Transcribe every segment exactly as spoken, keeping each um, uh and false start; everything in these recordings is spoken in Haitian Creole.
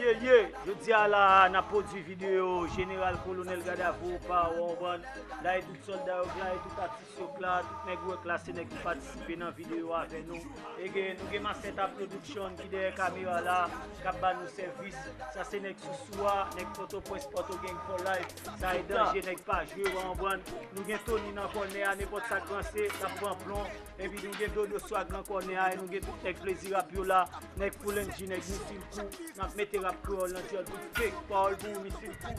Ye, ye, jodi a la, n ap pwodui videyo Jeneral Kolonèl Gadavo pa, w konprann, la e tout sòlda yo la, e tout atis yo la, tout nèg wèk la, se nèg ki patisipe nan videyo avè nou. E gen, nou gen Masèta Production ki dèyè kamera la, k ap ba nou sèvis. Sa se nèg Sousou a, nèg Pòtoprens, Pòtogenj for life. Sa e danje, nèg pa jwe, w konprann. Nou gen Tony nan kònè a, nenpòt sa k ranse, l ap pran plon. Epi nou gen Dodo Swag nan kònè a, e nou gen tout nèg Plezi Rap yo la, nèg Full N G, nèg Misil Kou, n ap mete rap kreyòl nan djòl pou fake, pawòl pou ou, Misil Kou.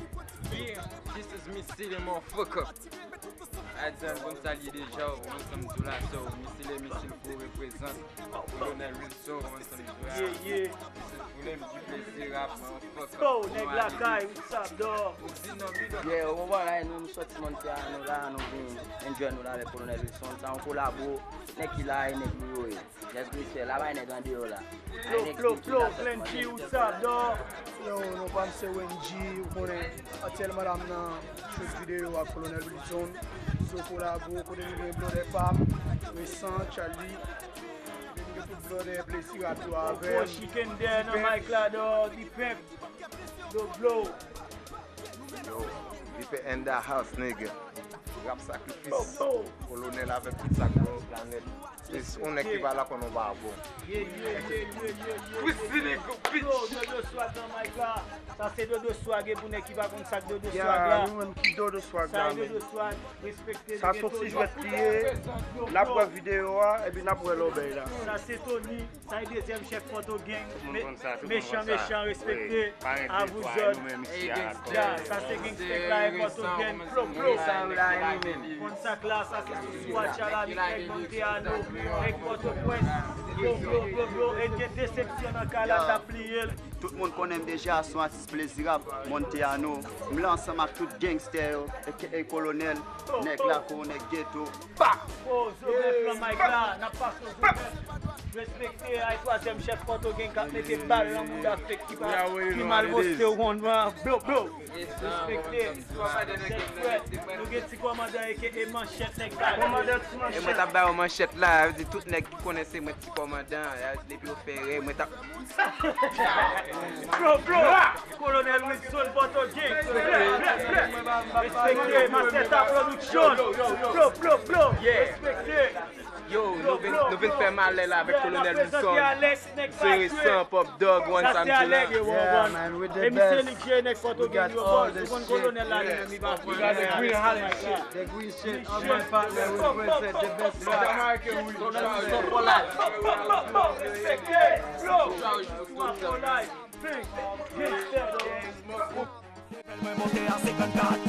Yeah, this is Misil, motherfucker. Adan, konn sa l ye deja, w konn sa m di w la, so, Misil e Misil Kou reprezant, Kolonèl Wilson, w konn sa m di w la. Yeah, yeah. Misil Kou, nèg di Plezi Rap, motherfucker. Go, nèg lakay, what's up, dog? Yeah, w konprann, nou, nou sòti Montana, nou la, nou vin enjoy nou la avèk Kolonèl Wilson. Sa yon kolabo, nèg ki la, e nèg nou yo ye. Nèg Grisè, la bay nèg andeyò la. Plo, plo, plo, Glenn G, what's up, dog? Yo, non pa m se Wendy, ou konnen, aktyèlman la m nan shoot videyo ak Kolonèl Wilson. So kolabo, kote nou gen blòdè pa m, Resan, Charlie, kote nou gen tout blòdè Plezi Rap yo avè m. Gwo chicken dèyè nan mic la, dog, Dipèp. Yo, yo. Yo, Dipèp in the house, nigga. Rap sakrifis. Kolonèl avèk tout sa k bon planèt. Se yon nèg ki pa la konnen w pa bon. Ye, ye, ye, ye, ye, ye, ye. Yo, Dodo Swag nan mic la. Sa se Dodo Swag, e pou nèg ki pa konn sa k Dodo Swag la. Yeah, nou menm ki Dodo Swag la, men. Sa e Dodo Swag, respekte. Sa se yon ti jwèt li ye. N ap wè videyo a, epi n ap wè lòbèy la. Sa se Tony. Sa e dezyèm chèf Pòtogenj, mechan, mechan, respekte, a vous autres. Ya, sa se gangsta la e Pòtogenj, plo, plo. Konn sa k la, sa se Sousou a, Tchalami, nèg Monteyano, nèg Pòtoprens, plo, plo, plo, plo, e gen desepsyon nan kay la, t ap pliye l. Tout moun konnen m deja, se yon atis Plezi Rap, Monteyano. M la ansanm ak tout gangsta yo, e, e Kolonèl, nèg Lakou, nèg Geto. Pa! Ozo bèf nan mic la, n ap pase Ozo bèf. Respekte, ay twazyèm chèf Pòtogenj k ap mete bal nan mouda fake ki pa, ki mal poste w konn, blo, blo. Respekte. Nou gen ti kòmandan aka manchèt nèg la. Kòmandan ti manchèt. E mwen t ap ba yo manchèt la, sa vle di tout nèg ki konnen se mwen ti kòmandan, depi yo fè rèy, mwen t ap Blo, blo. Kolonèl Wilson Pòtogenj. Respekte, Masèta Production. Blo, blo, blo. Respekte. Yo, nou vin, nou vin fè malè la avèk Kolonèl Wilson. Se resan, Pop Dog, One Sam Dula. Yeah, man, we the best. We got all the shit. We got the green hat and shit. The green shit on my partner, we represent the best part. Kolonèl Wilson for life. Respekte. Blo. Big gangsta, dog. Level mwen monte a senkannkat.